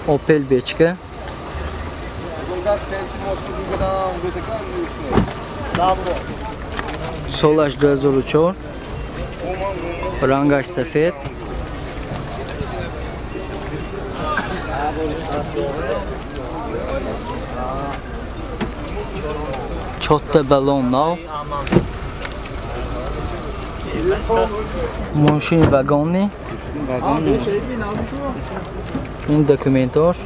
Opel Бечка. Солаш 2004. Рангаш сафед. Чотта баллон нав. Мошини вагонӣ. Ин документош.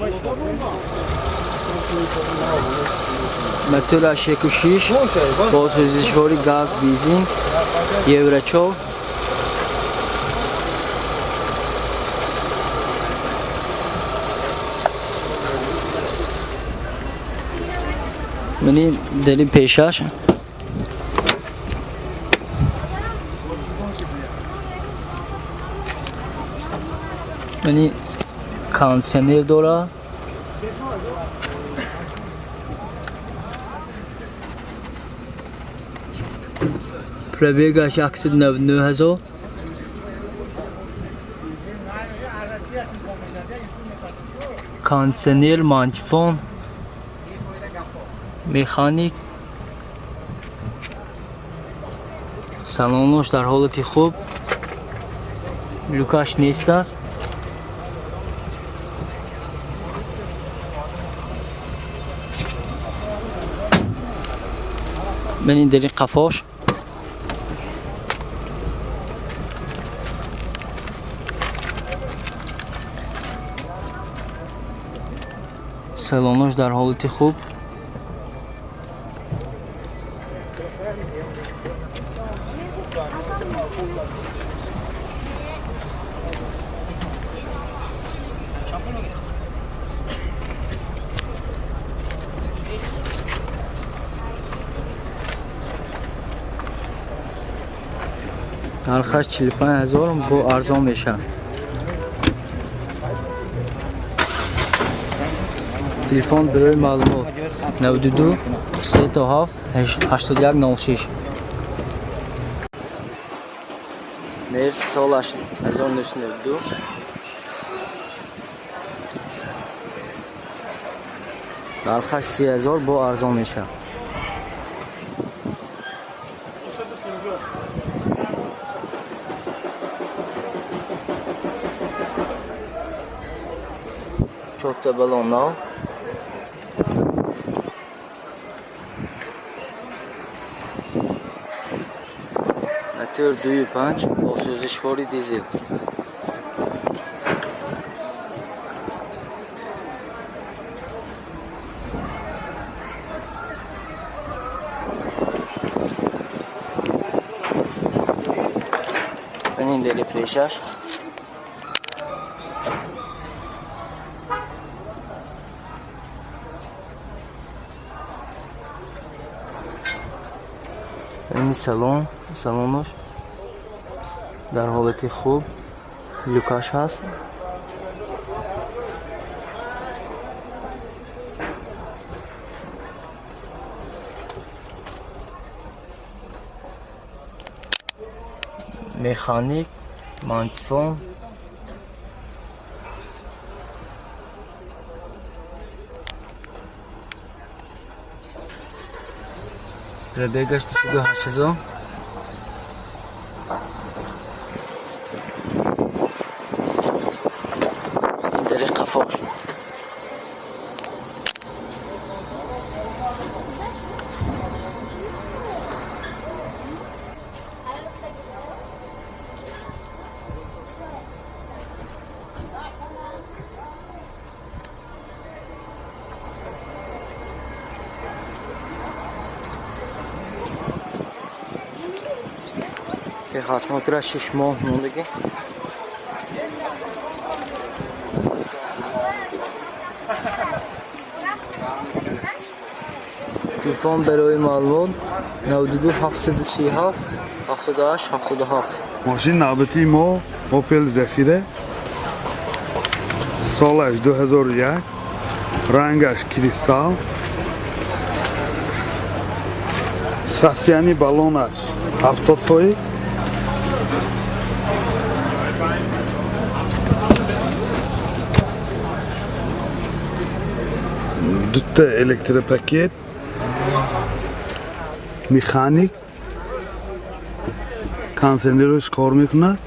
Мотораш 1.6 бо сӯзишвори газ, бензин, Евро 4. Мани дали пешаш. Мани кондиционер дора. Пробегаш 199 ҳазор. Кондиционер, мантифон, механик. Салонош дар ҳолати хуб. Люкаш нест аст. Ман дар ин қафош. Салонош дар ҳолати хуб. Нархаш 45 ҳазор бо арзон мешавад. Телефон барои маълумот 92 37 81 06. Мерс солаш 1992. Нархаш 30 ҳазор бо арзон мешавад. Чорта баллон нав. Мотор 2.5 бо сӯзишвори дизел. Ин дели пешаш. Ин салон, салонош дар ҳолати хуб, люкаш ҳаст. Механик, мантифон. Пробегаш 208 ҳазор. Ин дари қафош. Техосмотра 6 моҳ мондагӣ. Телефон барои маълумот 92 737 78 77. Мошин навбатии мо Opel Zafira, солаш 2001, рангаш кристалл, состояние баллонаш 70%. Дута электропакет, механик, кондитсионераш кор мекунад.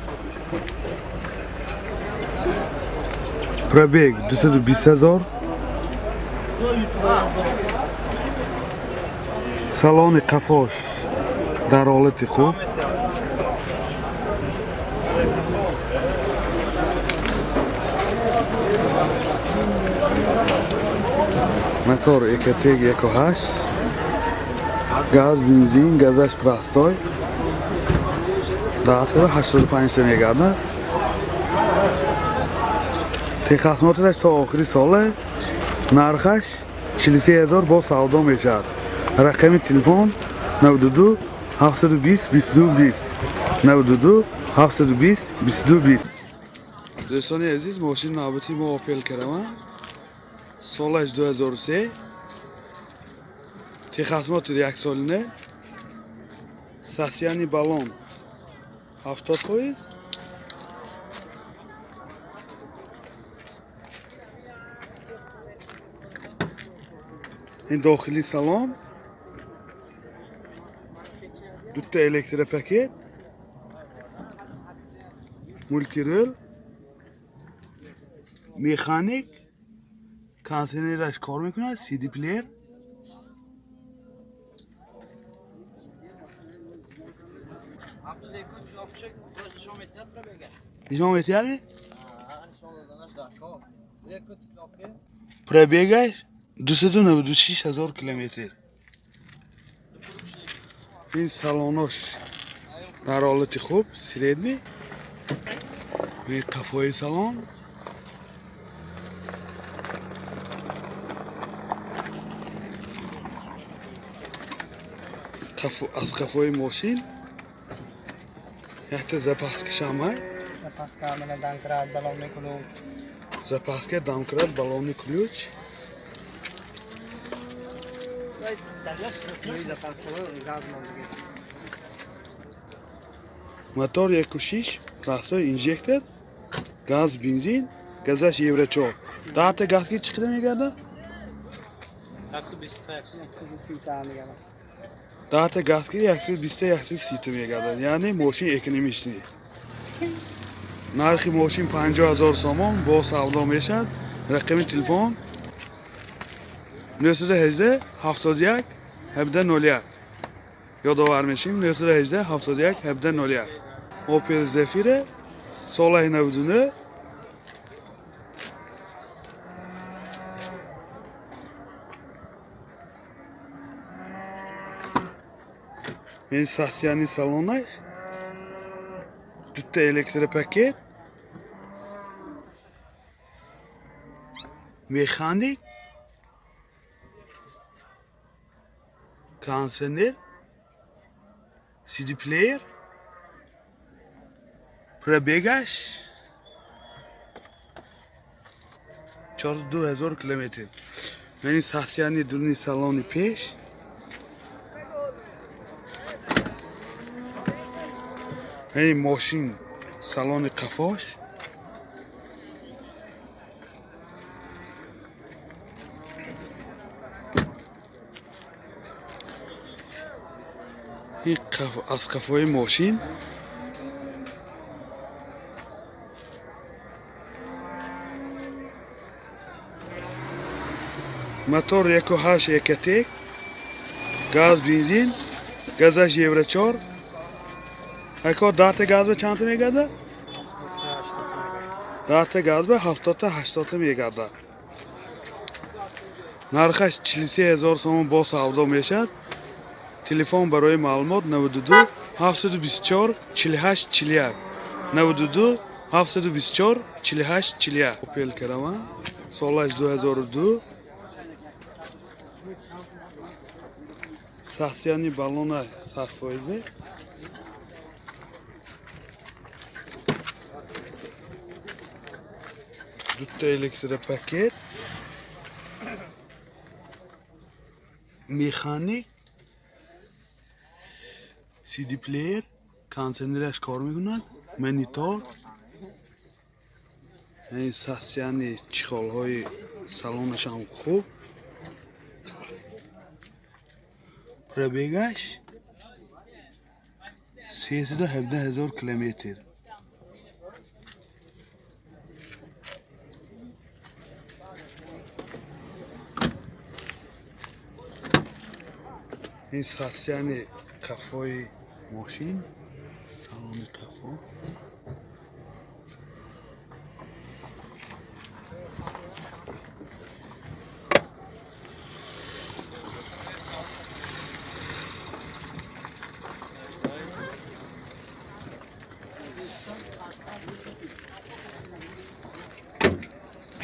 Пробег 220 000. Салони қафош дар ҳолати хуб. Мотор Ecotec 1.8, газ бензин, газаш простой. Даҳ 85 мегардад. Техосмотраш то охири соле. Нархаш 43 000, бо савдо мешавад. Рақами телефон 92 720 22 20, 92 720 22 20. Дӯстони азиз, мошини навбатии мо Opel Caravan, солаш 2003, техосмотр яксолина, состояние баллон 70%. Ин дохили салон, дута электропакет, мультирул, механик, кондитсионераш кор мекунад, CD плеер. Нишон метиҳад? Пробегаш 296 000 километр. Ин салонош дар ҳолати хуб, средний. Ин қафои салон. Аз қафои мошин якта запаскашамай. Запаска мана домкрат, баллонный ключ. Запаска, домкрат, баллонный ключ. Запаска газ мондагӣ. Мотор 1.6, простой инжектор, газ бензин, газаш Евро 4. Даҳта газги чиқида мегардад? 130 мегардад. Даҳта газги 120 130 мегардад. Яъне мошин экономичный. Нархи мошин 50 000 сомон, бо савдо мешавад. Рақами телефон 918 71 17 01. Ёдовар мешем, 918 71 17 01. Opel Zafira, солаи 99. Ин состояние салонаш, дута электропакет, механик, кондитсионер, CD плеер, пробегаш 42 000 километр. Ин состояние дуни салони пеш. Ин мошин салони қафош. Ин аз қафои мошин. Мотор 1.8 Ecotec, газ бензин, газаш Евро 4. Ако даҳта газ ба чандта мегардад? 10 та газ ба 70 80 мегардад. Нархаш 43 000 сомон, бо савдо мешавад. Телефон барои маълумот 92 724 48 41, 92 724 48 41. Opel Caravan, солаш 2002, состояние баллона 100%. Дута электропакет, механик, CD плеер, кондитсионераш кор мекунад, монитор. Ин состояние чехолҳои салонашам хуб. Пробегаш 317 000 километр. Ин состояние қафои мошин, салони қафо.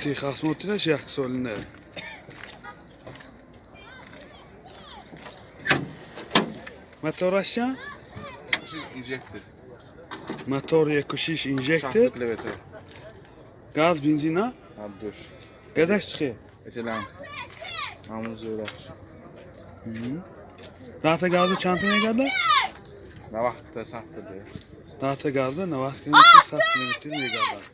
Техосмотраш яксолина. Мотораш чанд? Инжектор. Мотор 1.6 инжектор. 60 километр. Газ, бензина? Ҳардуш. Газаш чӣ хел? Итальянский. Ҳамун зӯраш. Даҳта газда чандта мегардад? 90 100 та. Даҳта газда 90 километр, 100 километр мегардад.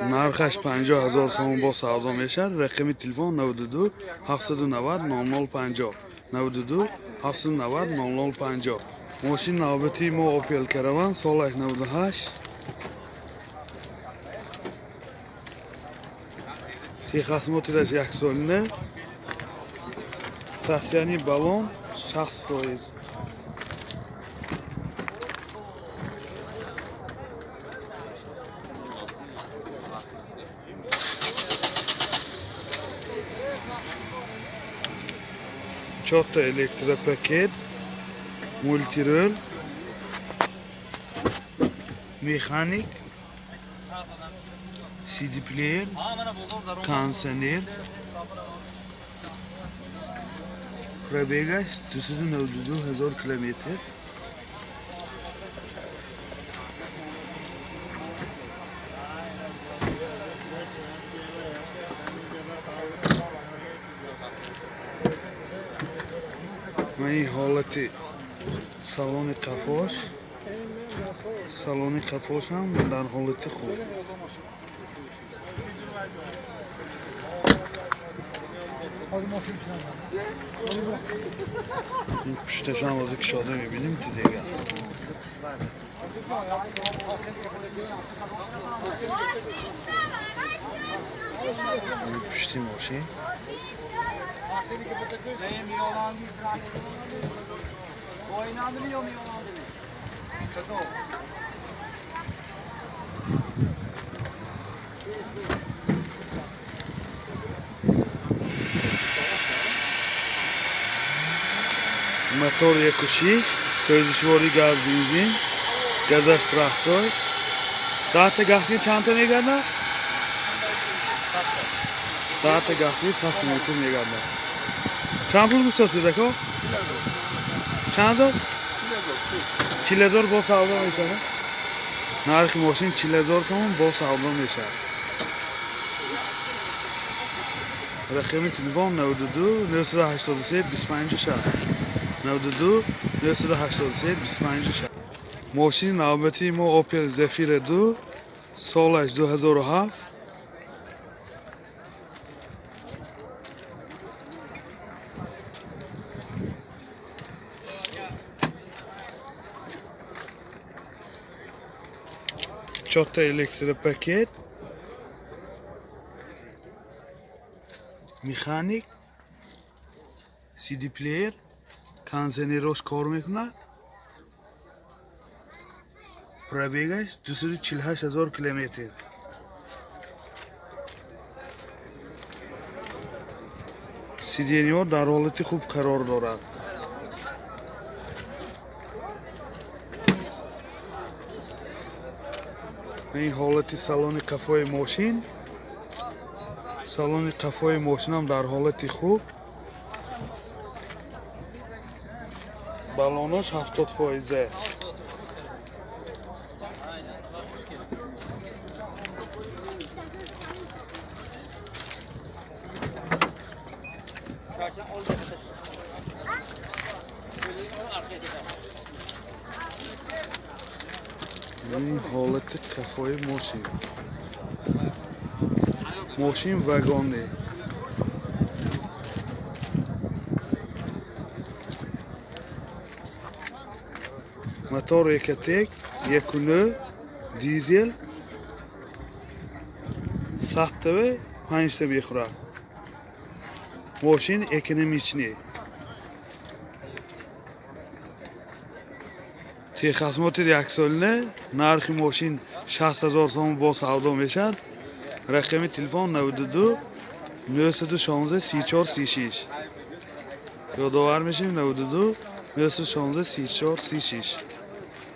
Нархаш 50 000 сомон бо савдо мешавад. Рақами телефон 92 790 0050, 92 790 0050. Мошин навбати мо Opel Caravan, солаш 98. Техосмотраш яксолина. Состояние баллон 60%. Чорта электропакет, мультирул, механик, CD плеер, кондиционер. Пробегаш 292 000 километр. Ин ҳолати салони қафош. Салони қафош ҳам дар ҳолати хуб. Ин пушташам ҳозир кушода мебинем тизега. Ин пушти мошин. Мотор 1.6, сӯзишворӣ газ, бензин, газаш простой. Даҳта гахти чандта мегардад? Даҳта гахти 100 километр мегардад. Чанд пул гуфтасед, ако? Чанд ҳазор? 40 000 бо савдо мешавад. Нархи мошин 40 000 сомон бо савдо мешавад. Рақами телефон 92 983 25 6, 92 983 25 6. Мошини навбатии мо Opel Zafira 2, солаш 2007. Чорта электропакет, механик, CD плеер, кондиционерош кор мекунад. Пробегаш 248 000 километр. Сиденьҳо дар ҳолати хуб қарор дорад. Ин ҳолати салони қафои мошин. Салони қафои мошинам дар ҳолати хуб. Баллонош 70%. Ин ҳолати қафои мошин. Мошин вагонӣ. Мотор Экотек 1.9 дизел, 100 ТВ 5 та мехӯрад. Мошин экономичный. Техосмотр яксолина, нархи мошин 60 000 сом, бо савдо мешавад. Рақами телефон 92 916 34 36. Ёдовар мешавем: 92 916 34 36.